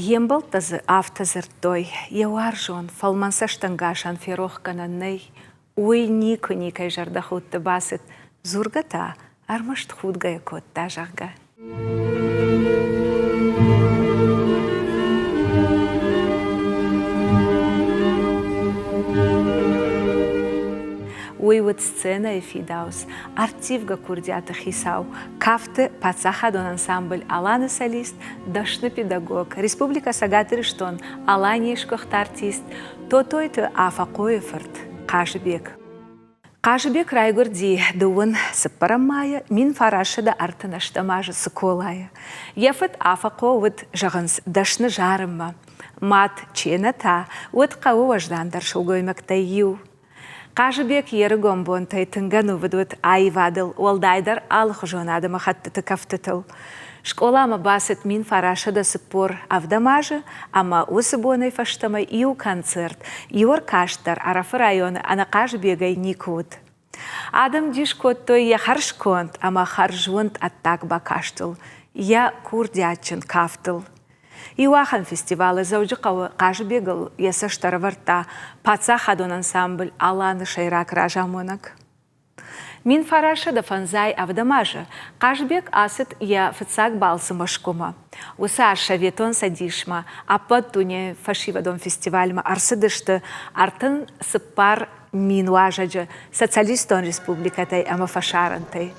Йе мбӕлттӕ дзы афтӕ дзырдтой, йӕ уарзон, фӕлмӕн цӕстӕнгасӕн ферохгӕнӕн нӕй, уый никуы никӕй зӕрдӕхудты бацыд, дзургӕ та ӕрмӕст худгӕйӕ кодта, зӕгъгӕ. Уый уыд сценӕйы фидауц, ӕрттивгӕ курдиаты хицау, кафты паддзахадон ансамбль «Алан-ы» солист, дӕсны педагог, Республикӕ Цӕгат Ирыстон Аланийы сгуыхт артист Тотойты Афӕхъойы фырт Хъазыбег. Хъазыбег райгуырди дыууын цыппӕрӕм майы 1938 азы Цыколайы. Йӕ фыд Афӕхъо уыд, зӕгъынц, дӕсны зарынмӕ. Мад Чена та уыд хъӕуы уӕздандӕр сылгоймӕгтӕй иу. Хъазыбег йе рыгон бонтӕй тынг ӕнувыд уыд аивадыл, уӕлдайдӕр алыхуызон адӕмыхӕттыты кӕфтытыл. Скъоламӕ бацыд 1947 азы ӕмӕ уыцы бонӕй фӕстӕмӕ иу концерт, иу ӕркаст дӕр Ӕрӕфы районы ӕнӕ Хъазыбегӕй никуы уыд. Адӕм дис кодтой йӕ хӕрзконд ӕмӕ хӕрзуынд ӕддаг бакастыл, йӕ курдиатджын кафтыл. Иу ахӕм фестивалы Дзӕуджыхъӕуы Хъазыбегыл йӕ цӕст ӕрӕвӕрдта паддзахадон ансамбль «Алан-ы» сӕйраг разамонӕг. 1957 азы Хъазыбег ацыд йӕ фыццаг балцы Мӕскуымӕ. Уыцы аз Советон Цӕдисмӕ ӕппӕт дунейы фӕсивӕдон фестивальмӕ ӕрцыдысты 34 000 уазӕджы социалистон республикӕтӕй ӕмӕ фӕсарӕнтӕй.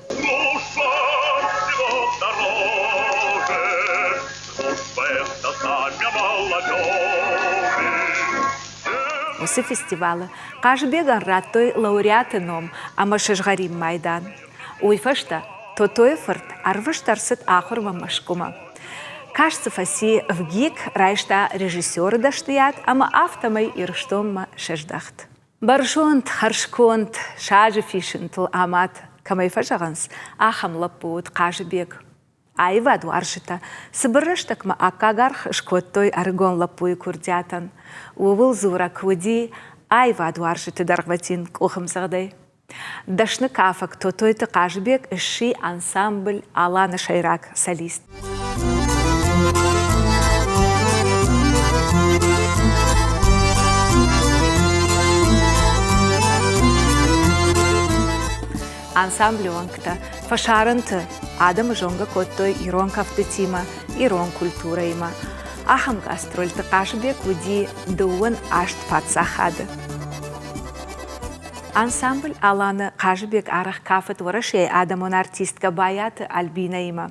Уыцы фестивалы Хъазыбегӕн радтой лауреаты ном ӕмӕ сызгъӕрин майдан. Уый фӕстӕ Тотойы фырт ӕрвыст ӕрцыд ахуырмӕ Мӕскуымӕ. Каст дзы фӕци ВГИК, райста режиссеры дӕсныйад ӕмӕ афтӕмӕй Ирыстонмӕ сыздӕхт. Бӕрзонд, хӕрзконд, саджы фисынтыл амад кӕмӕй фӕзӕгъынц, ахӕм лӕппу уыд Хъазыбег. Аивад уарзджытӕ цыбыр рӕстӕгмӕ аккаг аргъ скодтой ӕрыгон лӕппуйы курдиатӕн. Ууыл дзурӕг уыди аивадуарзджыты дӕргъвӕтин къухӕмдзӕгъдӕй. Дӕсны кафӕг Тотойты Хъазыбег сси ансамбль «Алан-ы» сӕйраг солист. Ансамблы уӕнгтӕ фӕсарӕнты адӕмы зонгӕ кодтой ирон кӕфтытимӕ, ирон культурӕимӕ. Ахӕм гастрольты Хъазыбег уыди дыууын аст паддзахады. Ансамбль «Алан-ы» Хъазыбег арӕх кафыд Уӕрӕсейы адӕмон артисткӕ Байаты Альбинӕимӕ.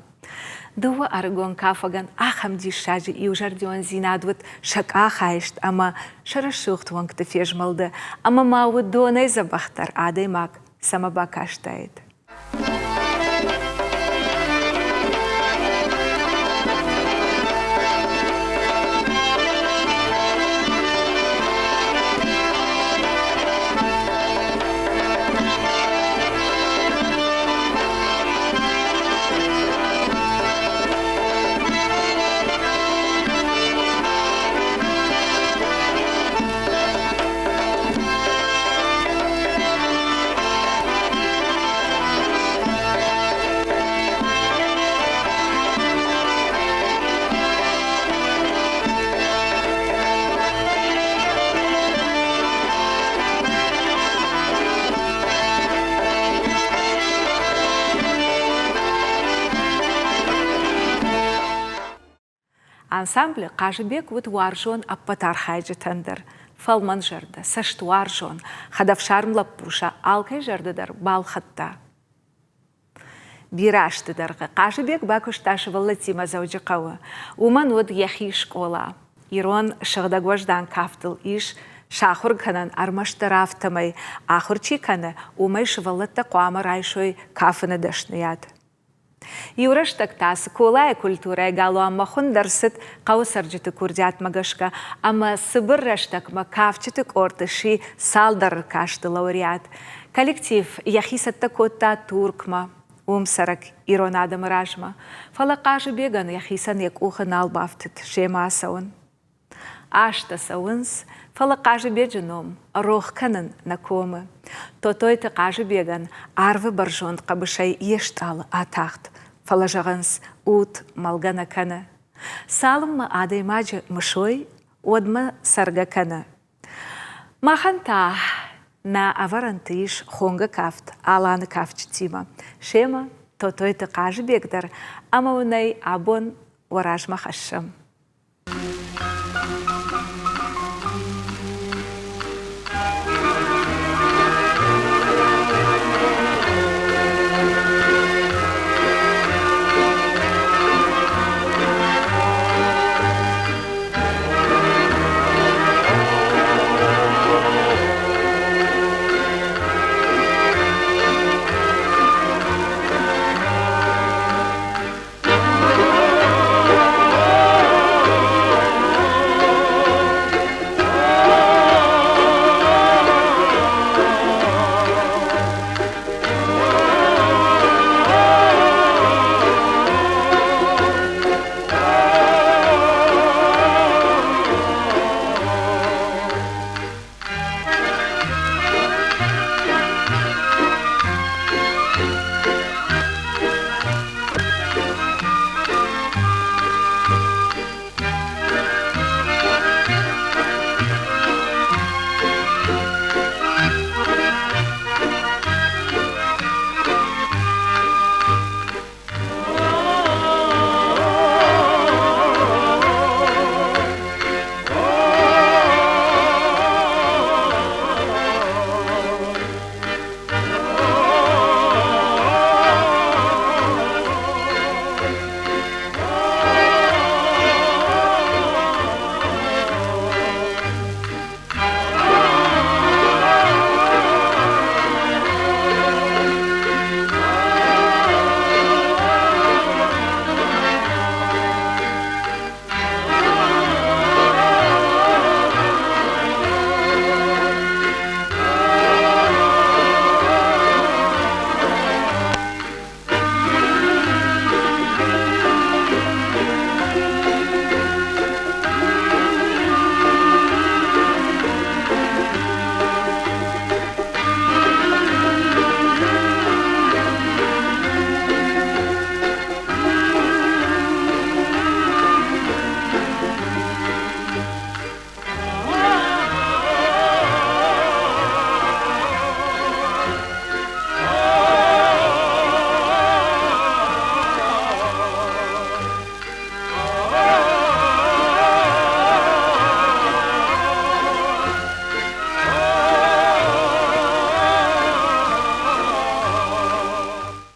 Дыууӕ ӕрыгон кафӕгӕн ахӕм диссаджы иузӕрдиондзинад уыд сӕ къахайст ӕмӕ сӕ рӕсугъд уӕнгты фезмӕлды, ӕмӕ ма уыдонӕй дзӕбӕхдӕр адӕймаг цӕмӕ бакастаид. Ансамблы Хъазыбег уыд уарзон ӕппӕт архайджытӕн дӕр, фӕлмӕнзӕрдӕ, цӕстуарзон, хӕдӕфсарм лӕппу сӕ алкӕй зӕрдӕ дӕр балхӕдта. Бирӕ азты дӕргъы Хъазыбег бакуыста сывӕллӕттимӕ Дзӕуджыхъӕуы. Уымӕн уыд йӕхи скъола. Ирон сыгъдӕг уӕздан кафтыл ис сахуыр кӕнӕн ӕрмӕстдӕр афтӕмӕй, ахуыр чи кӕны, уымӕй сывӕллӕттӕ хъуамӕ райсой кафыны дӕсныйад. Иу рӕстӕг та Цыколайы культурӕйы галуанмӕ хуынд ӕрцыд хъӕуы цӕрджыты курдиатмӕ гӕсгӕ ӕмӕ цыбыр рӕстӕгмӕ кафджыты къорд сси цалдӕр ӕркасты лауреат. Коллектив йӕхи цӕттӕ кодта Туркмӕ, уым цӕрӕг ирон адӕмы размӕ, фӕлӕ Хъазыбегӕн йӕхицӕн йӕ къухы нал бафтыд семӕ ацӕуын. Азтӕ цӕуынц, фӕлӕ Хъазыбеджы ном рох кӕнын нӕ комы. Тотойты Хъазыбегӕн арвы бӕрзонд хъӕбысӕй йе стъалы атахт, фӕлӕ зӕгъынц, ут мӕлгӕ нӕ кӕны. Цалынмӕ адӕймаджы мысой, уӕдмӕ цӕргӕ кӕны. Махӕн та нӕ ӕвӕрӕнты ис хонгӕ кафт Аланы кафджытимӕ. Семӕ Тотойты Хъазыбег дӕр ӕмӕ уын ӕй абон уӕ размӕ хӕссӕм.